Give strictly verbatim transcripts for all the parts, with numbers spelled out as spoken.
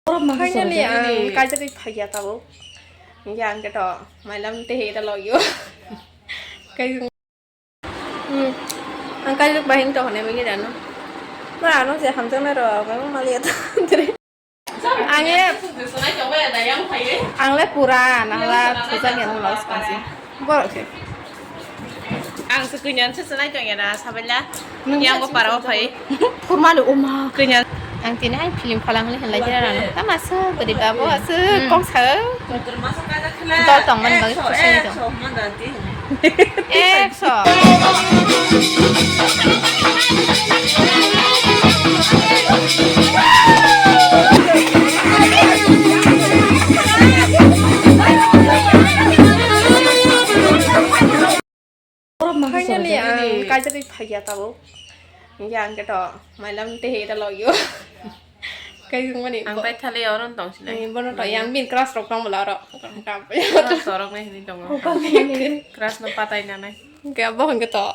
Finally, ang kaijagwi phaiya tabuk. Hinkhe ang khe to mailam tei hei da logio. Kaijak, hmm, ang kaijak bahing to hwnwi manya dano. Ba ano je hamjaknai rok, mailam maliya ta. Ang le, ang le pura nahla thujak ya nang los kansi. Borok se. Ang se kanya se se nai tong ya na sabaila. Yang bo para o phai. Kurmani oma. Kanya. Ang tini ang film phalang le henlai jera rano. Tama se beri babo se kong sa. Dol tong man bagi khusi ni tong. Ekso. Finally, ang kaijagwi phaiya tabuk. Hinkhe ang khe to mailam tei hei da logio. Kaijak mani. Ang bai thali oro tong sinai. Bono to yang bin class rok tong bwla oro. Class torok nai hinwi tongo. Class no patai nanai. Hinkhe bo hinkhe to.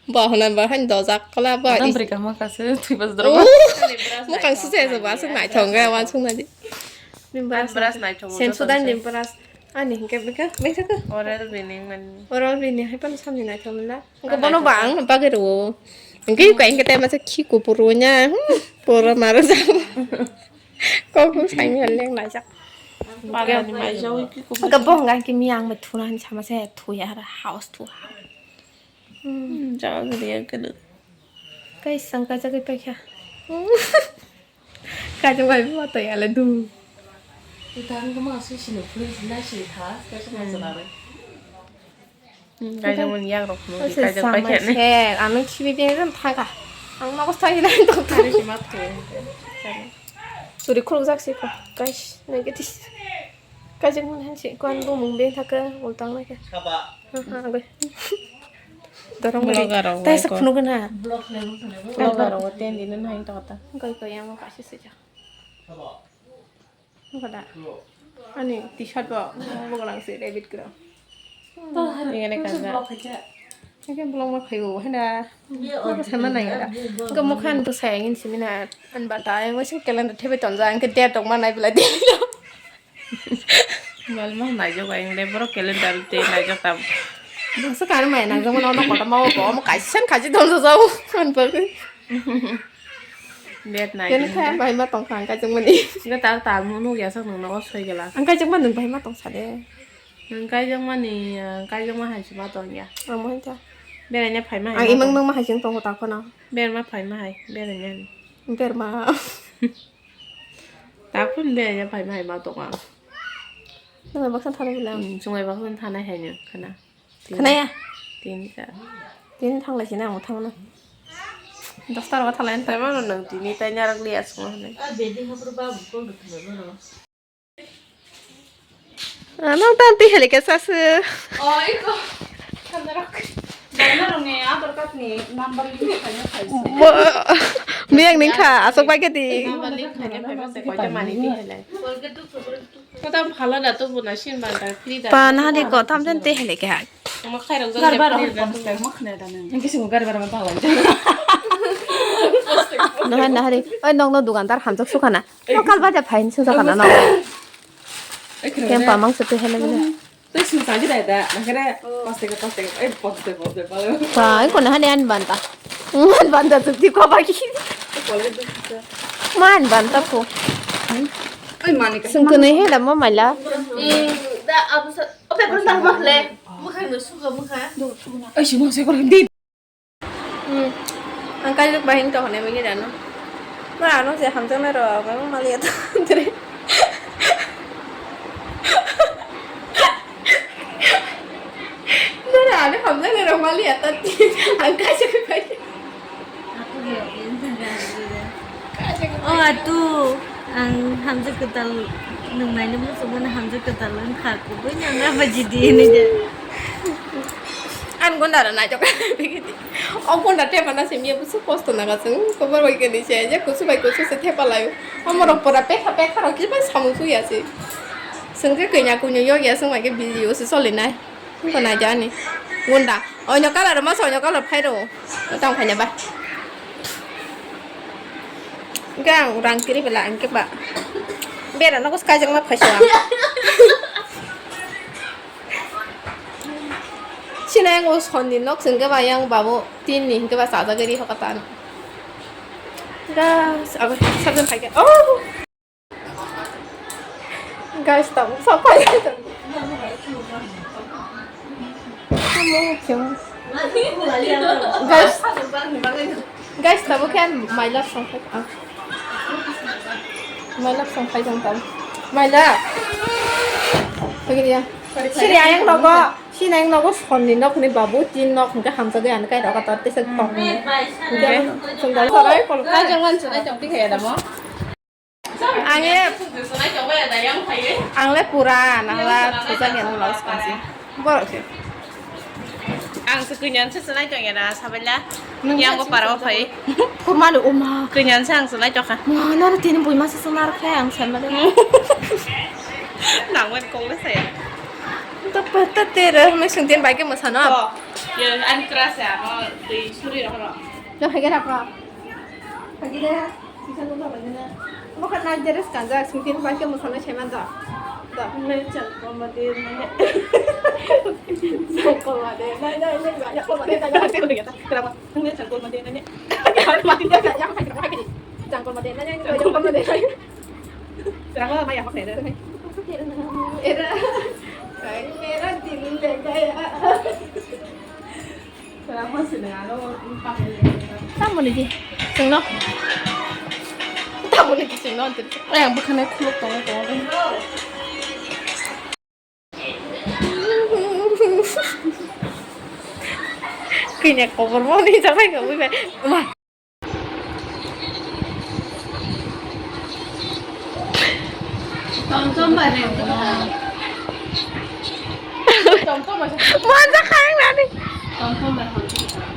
Bo hwnna bo haino dojak kala bo. Dam brika ma kasu thui bas dro. Mokang sujai jabo aswk naithok wngkha uansuknadi. Brush naithok. Sen sudan ni brush. Ani hinkhe bika bika. Oral bini mani. Oral bini hai pano samni naithok na. Hinkhe bono ba ang bagwi rwo. Hinkhe kai hinkhe tai masa khi kupur rwo nya. Pura maro jabo. Kok sai mi leng naijak. Bagani mai jawi khi kupur. Hinkhe bo hwnga hinkhe mi ang bai thuna hinwi sama se thuya ara house thuha. Hmm, jaga gede ya kena. Kai sang kaijagwi paikha. Kaijak bai bo to yale du. Itang kama asu sini please na sini tha, kaisa kaisa nare. Hmm, kaijak mani yak rok no kaijak paikha ne. Ano khibi bini ram thaka. Ang nogo sai nai tong tong. Kare sima thwe. Suri khuluk jak si pa. Guys, nai gati. Kaijak mani hansi kwan bumung bini thaka ultang nai kha. Dorong bini. Taisa khunuk na. Vlogger o ten din nai tong ta. Goi goi amo kaisa sijak. Nukha da? Ani t-shirt bo bwgwlang se rabbit grw. Ini kena kaza. Ini vlog ma phaibo hena. Ko sama nai da. Ko mokhan to sai ngin simina an bata ai mo sing calendar thebe tonja ang ke date tong ma nai bla di. Mal ma nai jo bai le bro calendar te nai jo tam. Bangsa kan mai nai jo mo no ko ta ma ko mo kaisa kaisa tonja jau an ba. Date nai. Kene kha bai ma tong kha ang kaisa mani. Ga ta ta mo no ya sa no no soi gela. Ang kaisa mani bai ma tong sa de. Nwng kaijakmani, ah, kaijakma hai se ma tong ya. Ang mo hinta. Beraina phaima hai. Ang ma imang tong. Nang ma hai se tong ta khona. Berma phaima hai, beraina. Berma. Takhun beraina phaima hai ma tong ang. Nang baksan thanai bilang. Hmm, sungai baksan thanai hai nwng khana. Khana ya? Tin ka. Tin thanglai sini ang thango na. Dosta rogo thanglai. Thaima no nwng tini tai narak liya sungo hinwi. Ah, bedi hapru babu kol dukhe no. Ano tanti helikesa se. Oh, iko. Kandarak. Dana rong ni Aadhaar card ni number link khaina khaise. Bo, biyang ni kha, asok pai kati. Number link khaina khaima se koita mani di helai. Kota phala da to bona sin ban da free da. Pa na di ko tham jan te helikha. Ma khairok jang. Garbar free da. Ang kisi mo garbar ma phala. Nahari, nahari. Oi nong no dukandar hamjak sukana. Lokal baja phain sung sakana no. Kempa mang se te hele bile. Tei sung sagi dai da, nakere pas teke pas teke, eh pas teke pas teke pale. Pa, ko na hani an banta. An banta tu ti ko bagi. Man banta ko. Ai mani ka. Sung ko nei he da mo maila. Eh, da abu sa, ope pun tak makle. Mukha no suga mukha. Ai si mo se ko hindi. Hmm. Ang kaijak bahing to hwnwi manya dano. Ba ano je hamjaknai rok, ang maliya ta. Nara ano hamjaknai rok maliya ta. Ang kaijak bai. O atu, ang hamjak kwtal nung naina muchungmani hamjak kwtal wngkha kubui nang rama jidi hinwi de. Ang gonda rw naijak. O gonda tepa na simi ya busu kosto naga chwng kobar bai kani se je kusu bai kusu se tepa laio. Omo rok pora pekha pekha rok kibai samung suya se. Chwng khe kanya kunyo yog ya chwng bai khe video se solinai. Wngkha naijak ani. Gonda. Oino colour rw masa oino colour phai rw. Tang phai na ba. Hingke ang rang kiri bela hingke ba. Bera nogo kaijak ma phaisa. Sina yang o sonni nok sengke ba yang babu tin ni hingke ba sajagari hokatan. Gas, abo sabjang khaike. Oh! Guys, tabuk sapai. Guys, guys, tabuk khe my love song khai ang. My love song khai ang tabuk. My love. Pagiri ya. Sini ayang nogo, sini ayang nogo sonni nok ni babu tin nok hingke hamjagwi ani kai rogo tor tesa tong. Hingke sundal sarai kol. Kajang man sunai tong tikhe ya damo. Ang le, ang le pura nangla thujak ya nang laus kansi. Borok se. Ang se kwnyan se se nai tong ya na sabaila. Yang bo para o phai. Kurma no uma. Kwnyan se ang se nai tokha. Ma naro tini bui masa se nar khe ang san male. Nang wen kong le saya. Ta pata tera me sungtin bai ke masano. Oh, ya an kra sa. Oh, tei suri ro ro. Lo hai ke ro. Hai ke. Sisa nung tong nai nai. Omo khe night dress kanjak, singtin bai khe mwsana saiman da. Da. Nai chang koma de nai. Chang koma de nai nai nai, ya koma de nai nai. Kira ba, nai chang koma de nai nai. Chang koma de nai nai, chang koma de nai. Kira ba, maya hok nai de. Era, mera dil le gaya. Tamo ni di, chwngno. Tamo ni di, chwngno, antir. Ay, ang bwkhani khuluk tongo, tongo. Kanya kobor mo ni, jabai ka, ui bai. Ma. Tom tom ba re. Tom tom ba. Manja khaing nani. Tom tom ba.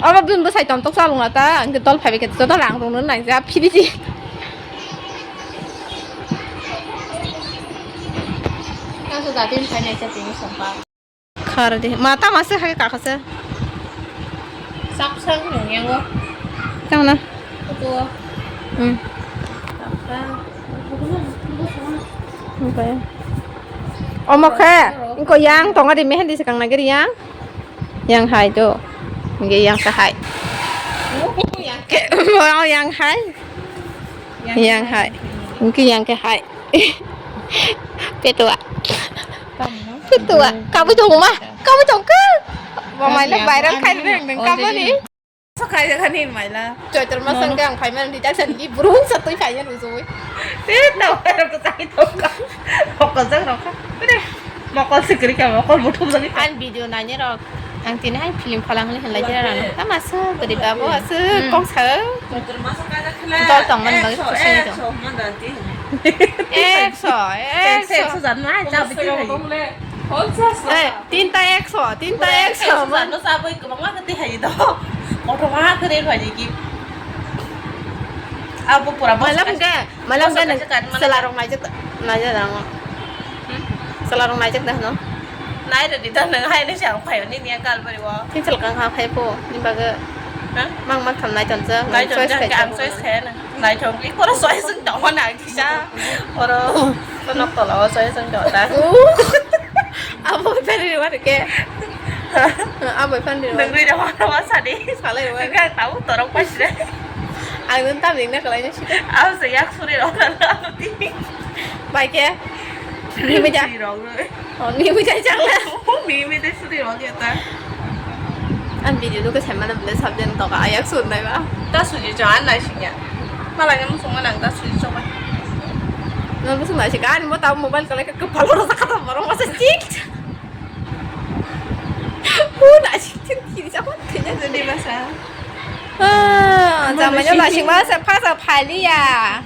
Aba bun bwsai tom tok chalung lata, ang tol phaibai khe joto rang rung nang ja phiri di. Kaso jatin phainai cha tini sompa. Khar di. Ma tama se hai kakha se. Sapsa nung yango. Tama na. Kutu. Hmm. Sapsa. Okay. Omo khe, ingko yang tongo di mehendi se kang nagir yang. Yang hai do. Ingke yang se hai. Yang ke, yang hai. Yang hai. Ingke yang ke hai. Petua. Petua. Kamu tunggu mah. Kamu tunggu. Mama ini viral kan neng kamu ni. Sakai jaga ni maila. Joy termasang ke ang payment di tak sandi burung satui payment ujui. Te tau ero ko sai tau ka. Mokol jang rok ka. Mokol sikri ka mokol muthum jagi ka. An video nanya rok. Ang tini hai film phalang ni henlai jera rano. Tama se gari babo ase kong sa. Jol tong man bagi khusi ni tong. Ekso, ekso. Ekso jan nai cha bikir hai. Eh, tinta ekso, tinta ekso. Ekso jan no sa boi kwbangma khe twi hai do. Kothoma khe re phai ki. Abo pura bos. Malam ga, malam ga nang sela rok naijak, naijak dang. Sela rok naijak dang no. Nai redi ta nang hai ni sang phai ni niya kal bari wo. Tin sel kang ha phai po ni baga. Ha? Mang mang tham nai ton cha. Nai ton cha ang choice khe na. Nai ton ki pura choice sung tong na kisa. Oro to nok tola o choice sung tong ta. Abo phai ni wa ke. Abo phai ni wa. Nang ri da wa wa sa di. Salai wa. Ga tau torok pa sire. Ang nun tam ning na kalai ni sida. Abo se yak suri ro na na ti. Bai ke. Ni me ja. Suri ro. Oh, mimi dai chang na. Mimi dai suri ro ya ta. An video do ko sai mana bole subject to ka ayak sun nai ba. Ta suji chang an nai sing ya. Mala ngam sung nang ta suji chang ba. Nang sung nai sing an mo ta mobile kala ka palo ro ka ta maro ma se chik. U na chik chik chik sa ba kenya. Jadi bahasa. Ah, jamai no nasing ma se phasa phaliya.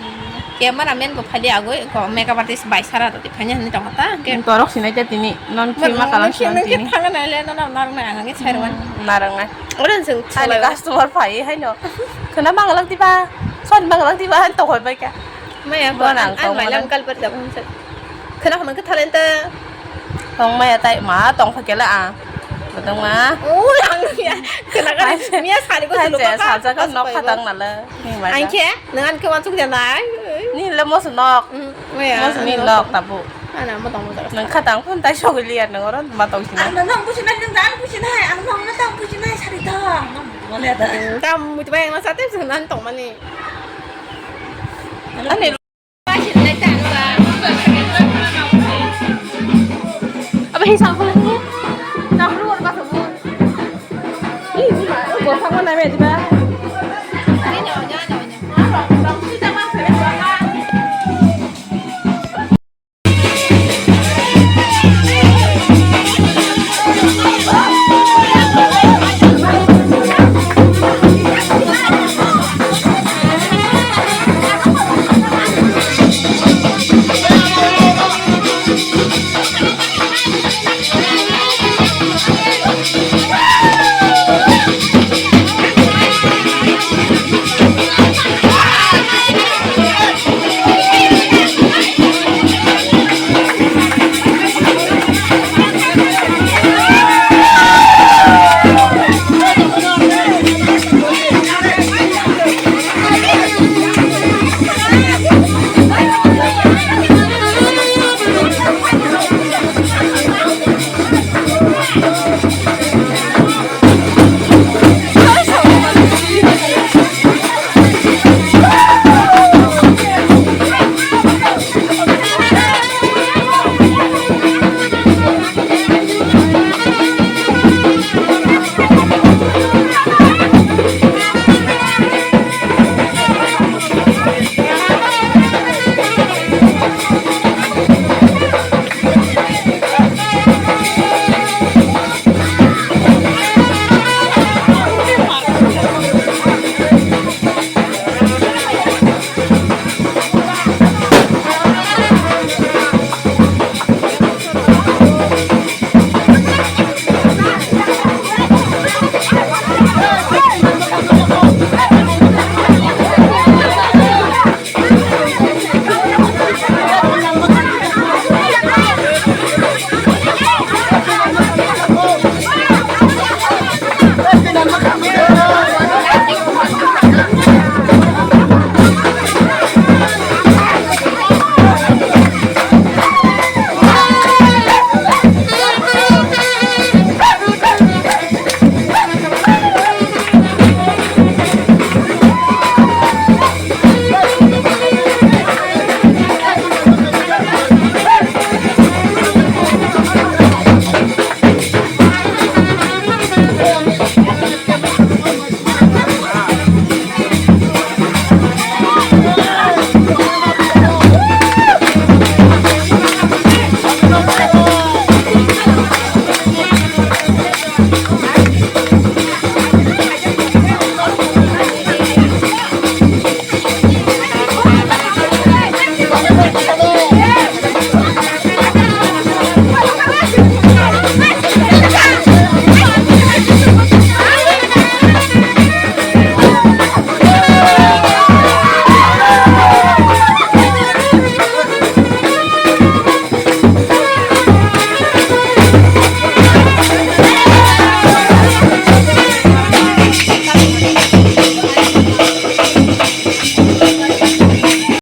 Camera man bo phaliya agoi ko makeup artist bai sara to phanya ni tong ta. Ke torok sinai te tini non film ma kalang sinai tini. Thanga nai le no no nang nai ang ni sai wan. Narang nai. Ora sing ani customer phai hai no. Khana mangalang tiba. Son mangalang tiba han to hoi bai ka. Maya ko an an mailam kal par jabang sa. Khana khana ke thalenta. Tong maya tai ma tong kha kela a. Tong ma. O ang ya. Khana ka miya sari ko salo ka. Sa ka nok kha tang nala. Ang khe nang an ke wansuk jana. Ni le moso nok. Moso ni nok tabu. Ana mo tong mo tong. Nang khatang phun tai sogili ya nang oro ma tong sini. Ang nang buji nai nang ang buji nai ang nang nang buji nai sari tong. Tam mutu bayang na sate sing nan tong mani. Ani. Apa hisang ko?